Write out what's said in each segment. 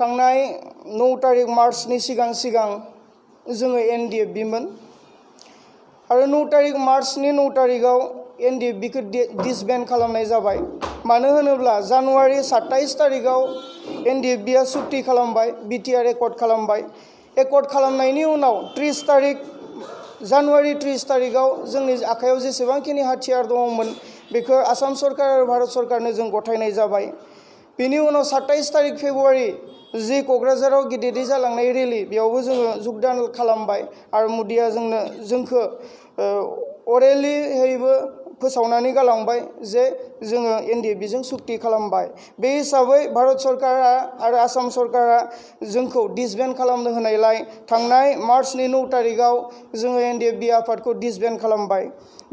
थांनाय 9 तारिख मार्चनि सिगां जोङो NDFB मोन आरो 9 तारिख मार्चनि 9 तारिखआव NDFBखौ डिसबेन्ड खालामनाय जाबाय। मानो होनोब्ला जानुवारि 27 तारिखआव NDFBआ सुक्ति खालामबाय, BTR एकर्ड खालामबाय। एकर्ड खालामनायनि उनाव 30 तारिख जानुवारि 30 तारिखआव जोंनि आखायाव जेसेबांखिनि हाथियार दङमोन बेखौ आसाम सरकार आरो भारत सरकारनो जों गथायनाय जाबाय। बेनि उनाव 27 तारिख फेब्रुवारि जि क'क्राझाराव गिदिरै जालांनाय रेलि बेयावबो जोङो जगदान खालामबाय आरो मोदिया जोंखौ अरेलिहैबो फोसावनानै गालांबाय जे जोङो NDFBजों सुक्ति खालामबाय। बे हिसाबै भारत सरकारा आरो आसाम सरकारा जोंखौ डिसबेन्ड खालामनो होनायलाय थांनाय मार्चनि 9 तारिखआव जोङो NDFB आफादखौ डिसबेन्ड खालामबाय।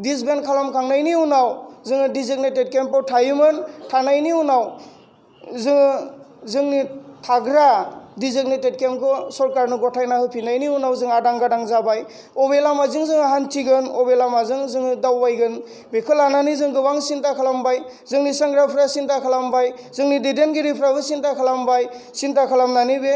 डिसबेन्ड खालामखांनायनि उनाव जोङो डिजिगनेटेड केम्पआव थायोमोन। थानायनि उनाव जोङो जोंनि थाग्रा डिजिगनेटेड केम्पखौ सरकारनो गथायना होफिननायनि उनाव जों आदां गादां जाबाय। अबे लामाजों जोङो हान्थिगोन, अबे लामाजों जोङो दावबायगोन बेखौ लानानै जों गोबां सिन्था खालामबाय। जोंनि सेंग्राफ्रा सिन्था खालामबाय, जोंनि दैदेनगिरिफ्राबो सिन्था खालामबाय। सिन्था खालामनानै बे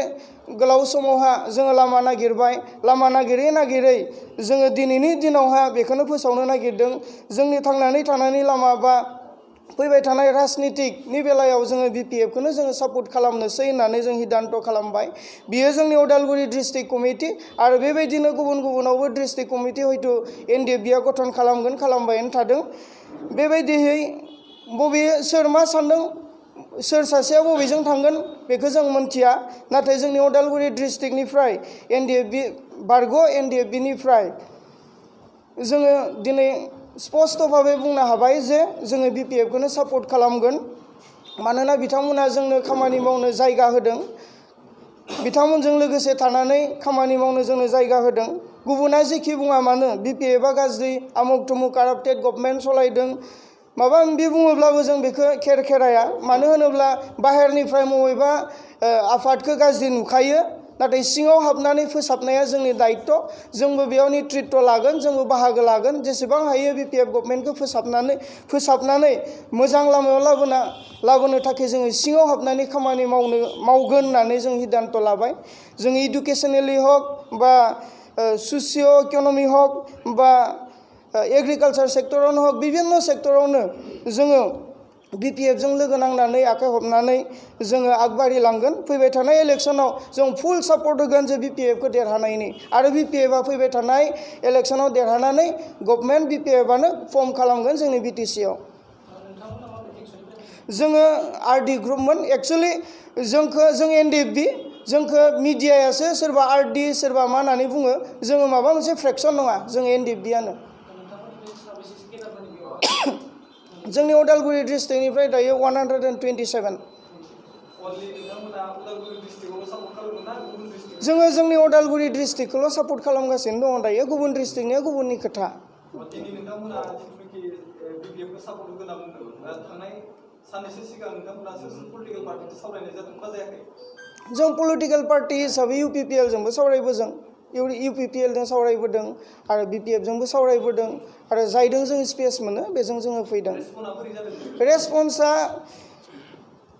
गोलाव समावहा जोङो लामा नागिरबाय। लामा नागिरै जोङो दिनैनि दिनावहा बेखौनो फोसावनो नागिरदों। जोंनि थांनानै थानायनि लामा बा फैबाय थानाय राजनितिकनि बेलायाव जोङो BPFखौनो जोङो सापर्ट खालामनोसै होननानै जों हिदान्त खालामबाय। बियो जोंनि उदालगुरि डिस्ट्रिक्ट कमिटि आरो बेबायदिनो गुबुनावबो डिस्ट्रिक्ट कमिटि हयथ' NDFBआ गठन खालामबायानो थादों। बेबायदियै सोर मा सान्दों, सोर सासेया बबेजों थांगोन बेखौ जों मोनथिया। नाथाय जोंनि उदालगुरि डिस्ट्रिक्टनिफ्राय NDFBनिफ्राय जोङो दिनै स्पष्ट भाबै बुंनो हाबाय जे जोङो BPFखौनो सापर्ट खालामगोन। मानोना बिथांमोना जोंनो खामानि मावनो जायगा होदों, बिथांमोनजों लोगोसे थानानै खामानि मावनो जोंनो जायगा होदों। गुबुना जेखि बुङा मानो BPFआ गाज्रि आमुक थुमुक काराप्टेड गभर्नमेन्ट सलायदों माबा माबि बुङोब्लाबो जों बेखौ खेराया। मानो होनोब्ला बाहेरनिफ्राय बबेबा आफादखौ गाज्रि नुखायो, नाथाय सिङाव हाबनानै फोसाबनाया जोंनि दायित्व। जोंबो बेयाव नेतृत्व लागोन, जोंबो बाहागो लागोन। जेसेबां हायो BPF गभर्नमेन्टखौ फोसाबनानै मोजां लामायाव लाबोनो थाखाय जोङो सिङाव हाबनानै खामानि मावगोन होननानै जों हिदान्त लाबाय। जों इडुकेसनेलि हक बा ससिय' इक'नमि हक बा एग्रिकालचार सेक्टरावनो हक बिभिन्न सेक्टरावनो जोङो BPFजों लोगो नांनानै आखाइ हबनानै जोङो आगबारिलांगोन। फैबाय थानाय इलेक्सनाव जों फुल सापर्ट होगोन जे BPFखौ देरहानायनि आरो BPFआ फैबाय थानाय इलेक्सनाव देरहानानै गभर्नमेन्ट BPFआनो फर्म खालामगोन जोंनि BTCआव। जोङो RD ग्रुपमोन। एक्सुवेलि जों NDFB जोंखौ मिडियायासो सोरबा RD सोरबा मा होननानै बुङो। जोङो माबा मोनसे फ्रेक्सन नङा, जों NDFBआनो। जोंनि उदालगुरि डिस्ट्रिक्टनिफ्राय दायो 127। जोङो जोंनि उदालगुरि डिस्ट्रिक्टखौल' सापर्ट खालामगासिनो दङ दायो। गुबुन डिस्ट्रिक्टनिया गुबुननि खोथा। जों पलिटिकेल पार्टि हिसाबै UPPLजोंबो सावरायबोदों, UPPLजों सावरायबोदों आरो BPFजोंबो सावरायबोदों आरो जायजों जों स्पेस मोनो बेजों जोङो फैदों। रेसपन्सआ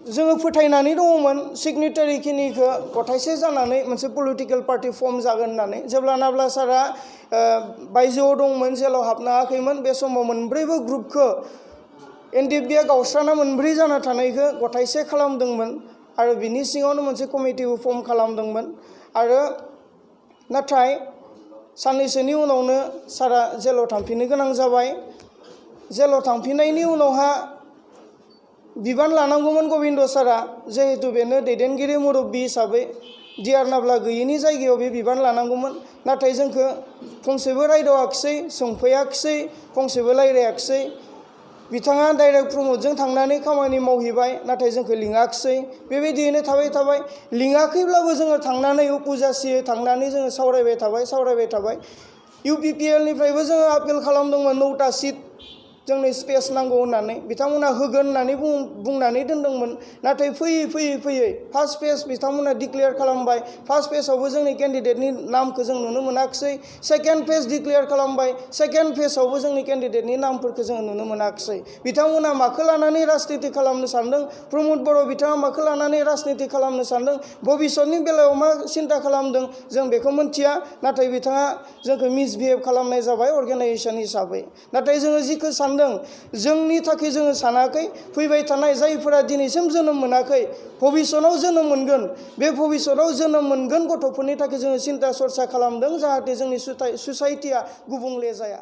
जोङो फोथायनानै दङमोन सिगनेटारिखिनिखौ गथायसे जानानै मोनसे पलिटिकेल पार्टि फर्म जागोन होननानै। जेब्ला नाब्ला सारा बायजोआव दंमोन, जेलाव हाबनो हायाखैमोन, बे समाव मोनब्रैबो ग्रुपखौ NDFBआ गावस्राना मोनब्रै जाना थानायखौ गथायसे खालामदोंमोन आरो बिनि सिङावनो मोनसे कमिटिबो फर्म खालामदोंमोन। आरो नाथाय साननैसोनि उनावनो सारा जेलाव थांफिननो गोनां जाबाय। जेलाव थांफिननायनि उनावहा बिबान लानांगौमोन गबिन्द सारा, जिहेतु बेनो दैदेनगिरि मुरब्बि हिसाबै डिआर नाब्ला गैयिनि जायगायाव बे बिबान लानांगौमोन। नाथाय जोंखौ फंसेबो रायदावाखिसै, सोंफैयाखिसै, फंसेबो रायलायाखिसै। बिथाङा डाइरेक्ट प्रमदजों थांनानै खामानि मावहैबाय, नाथाय जोंखौ लिङाखिसै। बेबायदियैनो थाबाय लिङाखैब्लाबो जोङो थांनानै उपजासियै थांनानै जोङो सावरायबाय थाबाय। UPPLनिफ्रायबो जोङो आपिल खालामदोंमोन 9टा सिट जोंनो स्पेस नांगौ होननानै बिथांमोना होगोन होननानै बुंनानै दोनदोंमोन। नाथाय फैयै फार्स्ट फेज बिथांमोना डिक्लेयार खालामबाय। फार्स्ट फेजआवबो जोंनि केन्डिडेटनि नामखौ जों नुनो मोनाखिसै। सेकेन्ड फेज डिक्लेयार खालामबाय। सेकेन्ड फेजआवबो जोंनि केन्डिडेटनि नामफोरखौ जोङो नुनो मोनाखिसै। बिथांमोना माखौ लानानै राजनिति खालामनो सानदों? प्रमद बर' बिथाङा माखौ लानानै राजनिति खालामनो सानदों? भबिष्यतनि बेलायाव मा सिन्था खालामदों जों बेखौ मिथिया। नाथाय बिथाङा जोंखौ मिसबिहेभ खालामनाय जाबाय अर्गेनाइजेसन हिसाबै। नाथाय जोङो जिखौ सानदों जोंनि थाखाय जोङो सानाखै फैबाय थानाय जायफोरा दिनैसिम जोनोम मोनाखै भबिष्यतआव जोनोम मोनगोन, बे भबिष्यतआव जोनोम मोनगोन गथ'फोरनि थाखाय जोङो सिन्था सरसा खालामदों जाहाथे जोंनि ससाइटिया गुबुंले जाया।